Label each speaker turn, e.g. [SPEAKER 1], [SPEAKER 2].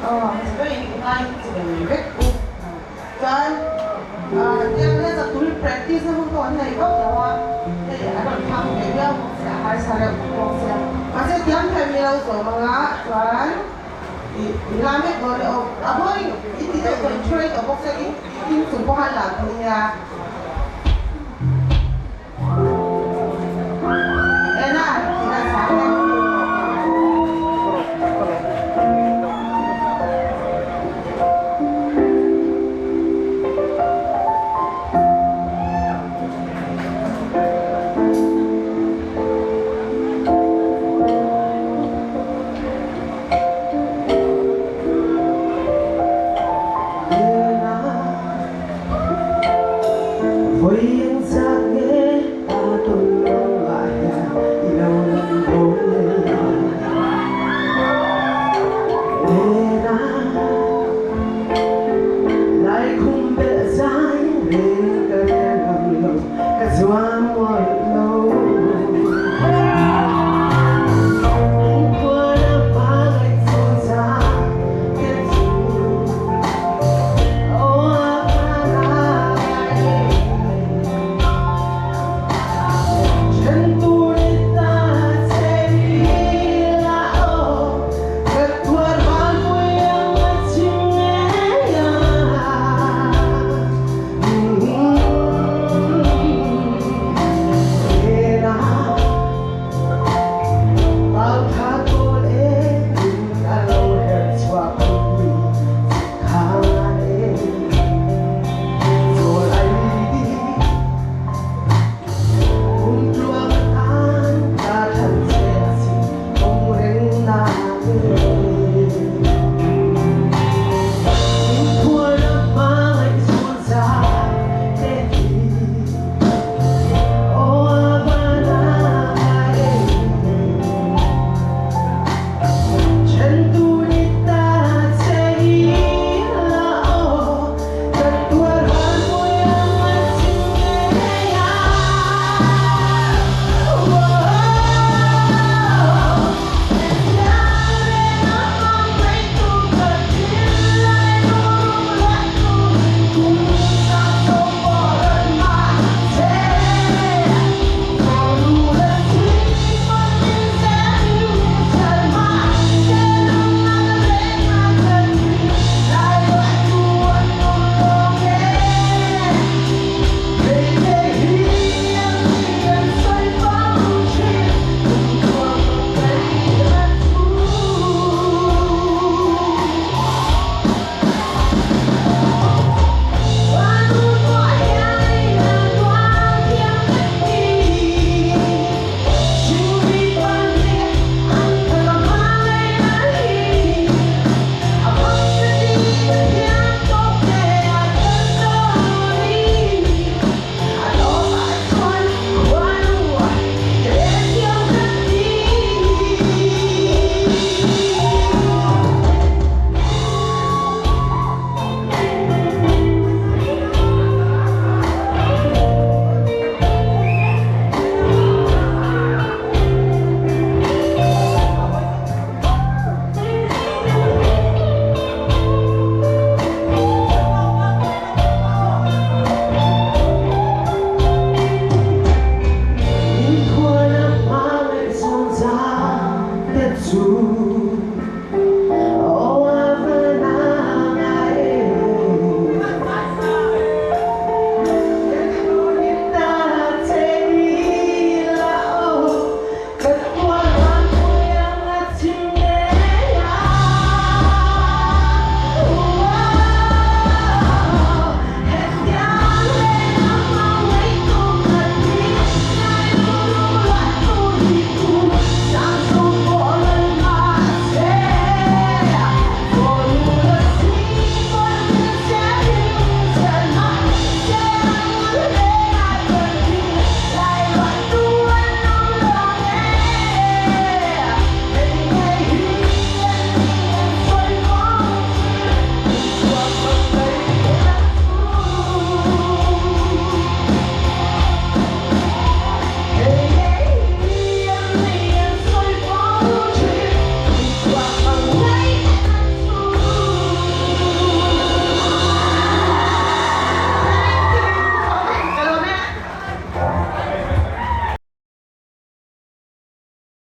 [SPEAKER 1] Aw hmasa ber in ngai chi ber vek u. Chuan tiang hian sak turin practice na hun pawh an nei vak lo a, hei an rawn thang ve viau bawk sia, a harsa reuh bawk sia. Mahse tiang hian mi lo zawm anga chuan ih i la mek dawn e aw, a boring i ti deuh tawh in thu rei tawh bawk sia tin tin chung pawh khan lam thei nia.